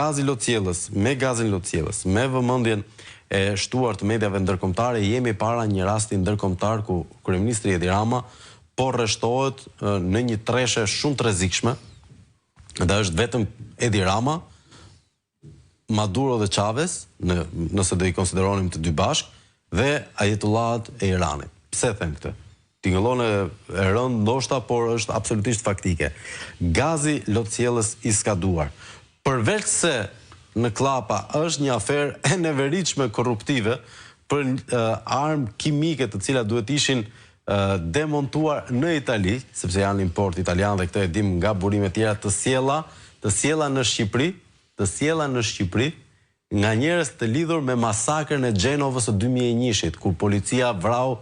Gazi lotsjellës, me gazin lotsjellës, me vëmendjen e shtuar të mediave ndërkombëtare, jemi para një rasti ndërkombëtar ku kryeministri Edi Rama po rreshtohet në një treshe shumë të rrezikshme dhe është vetëm Edi Rama, Maduro dhe Chavez, në, nëse do i konsideronim të dy bashkë, dhe ajetollahët e Iranit. Pse them këtë? Tingëllon e rëndë ndoshta, por është absolutisht faktike. Gazi lotsjellës i skaduar. Përveç se në kllapa është një aferë e neveritshme korruptive për armë kimike të cilat duhet të ishin demontuar në Itali, sepse janë import italian dhe këtë e dimë nga burime tjera të sjella, të sjella në Shqipëri, të sjella në Shqipëri nga njerëz të lidhur me masakrën e Xhenovës së 2001-shit, kur policia vrau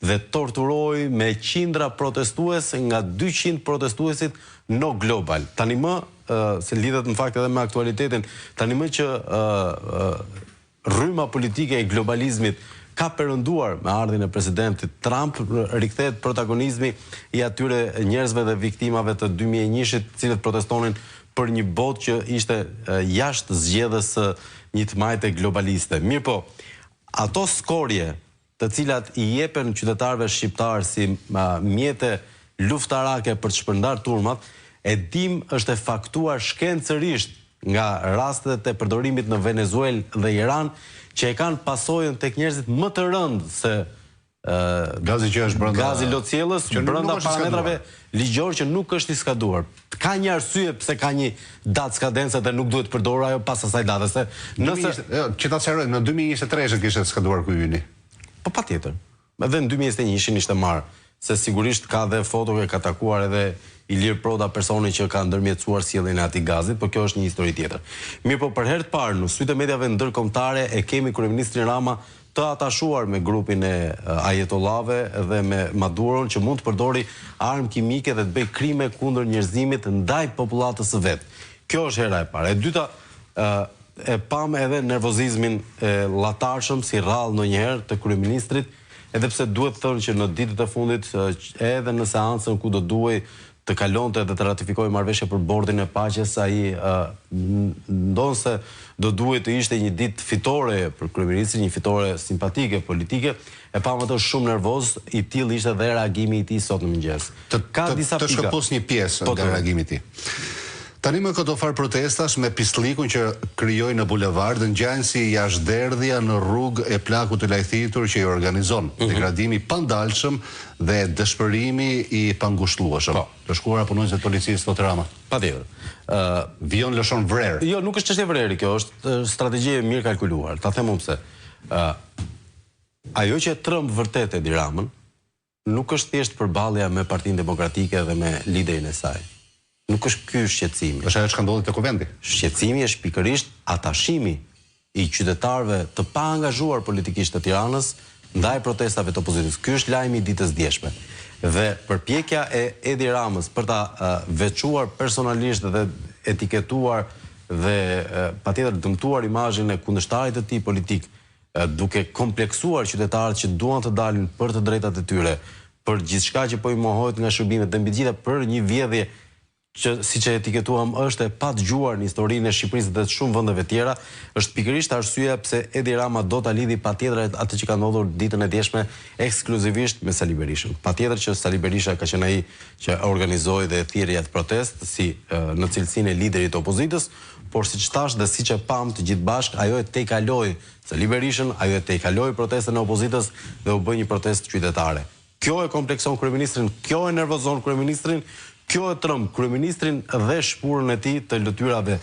dhe torturoi me qindra protestues nga 200 protestuesit no global. Tani më, se lidhet në fakt edhe me aktualitetin, tani më që rryma politike e globalizmit ka perënduar me ardhjen e presidentit Trump, rikthehet protagonizmi i atyre njerëzve dhe viktimave të 2001-shit, të cilët protestonin për një botë që ishte jashtë zgjedhës së një të majte globaliste. Mirëpo, ato skorje të cilat i jepen qytetarëve shqiptarë si mjete luftarake për të shpërndarë turmat, e dimë është e faktuar shkencërisht nga rastet e përdorimit në Venezuelë dhe Iran, që e kanë pasojën tek njerëzit më të rëndë se gazi që është brenda gazi lotsjellës brenda parametrave ligjor që nuk është i skaduar. Ka një arsye pse ka një datë skadence dhe nuk duhet përdorur ajo pas asaj date, se nëse jo, që ta sqarojmë, në 2023 kishte skaduar ky yni. Po patjetër. Edhe në 2021-shin ishte marrë, se sigurisht ka dhe foto që ka takuar edhe Ilir Proda, personi që ka ndërmjetësuar sjelljen e atij gazit, por kjo është një histori tjetër. Mirëpo për herë të parë në sytë e mediave ndërkombëtare e kemi kryeministrin Rama të atashuar me grupin e ajetollahëve dhe me Maduron që mund të përdori armë kimike dhe të bëjë krime kundër njerëzimit ndaj popullatës së vet. Kjo është hera e parë. E dyta, e pamë edhe nervozizmin e llatarshëm si rrallë ndonjëherë të kryeministrit, edhe pse duhet thënë që në ditët e fundit edhe në seancën ku do duhej të kalonte dhe të ratifikojë marrëveshje për bordin e paqes, ai ndonëse do duhej të ishte një ditë fitore për kryeministrin, një fitore simpatike politike, e pamë atë shumë nervoz, i tillë ishte dhe reagimi i tij sot në mëngjes. Të, Ka të, disa të shkëpus një pjesë po, nga reagimi i tij. Tani më këto farë protestash me pisllikun që krijojnë në bulevard ngjajnë si jashtëderdhja në rrugë e plakut të lajthitur që i organizon, mm -hmm. degradimi i pandalshëm dhe dëshpërimi i pangushëllueshëm. Po. Të shkuara punonjësve të policisë thotë Rama. Patjetër. Ë vijon lëshon vrer. Jo, nuk është çështje vreri kjo, është strategji e mirë kalkuluar. Ta them unë pse. Ë ajo që e tremb vërtet Edi Ramën, nuk është thjesht përballja me Partinë Demokratike dhe me liderin e saj. Nuk është ky shqetësimi. Është ajo çka ndodhi te Kuvendi. Shqetësimi është pikërisht atashimi i qytetarëve të paangazhuar politikisht të Tiranës ndaj protestave të opozitës. Ky është lajmi i ditës djeshme. Dhe përpjekja e Edi Ramës për ta veçuar personalisht dhe etiketuar dhe patjetër dëmtuar imazhin e kundërshtarit të tij politik, duke kompleksuar qytetarët që duan të dalin për të drejtat e tyre, për gjithçka që po i mohohet nga shërbimet dhe mbi të gjitha për një vjedhje që siç e etiketuam është e padëgjuar në historinë e Shqipërisë dhe të shumë vendeve tjera, është pikërisht arsyeja pse Edi Rama do ta lidhi patjetër atë që ka ndodhur ditën e djeshme ekskluzivisht me Sali Berishën. Patjetër që Sali Berisha ka qenë ai që organizoi dhe e thirri atë protestë si në cilësinë e liderit të opozitës, por siç thashë dhe siç e pamë të gjithë bashkë, ajo e tejkaloi Sali Berishën, ajo e tejkaloi protestën e opozitës dhe u bë një protestë qytetare. Kjo e komplekson kryeministrin, kjo e nervozon kryeministrin, kjo e tremb kryeministrin dhe shpurën e tij të lëtyrave.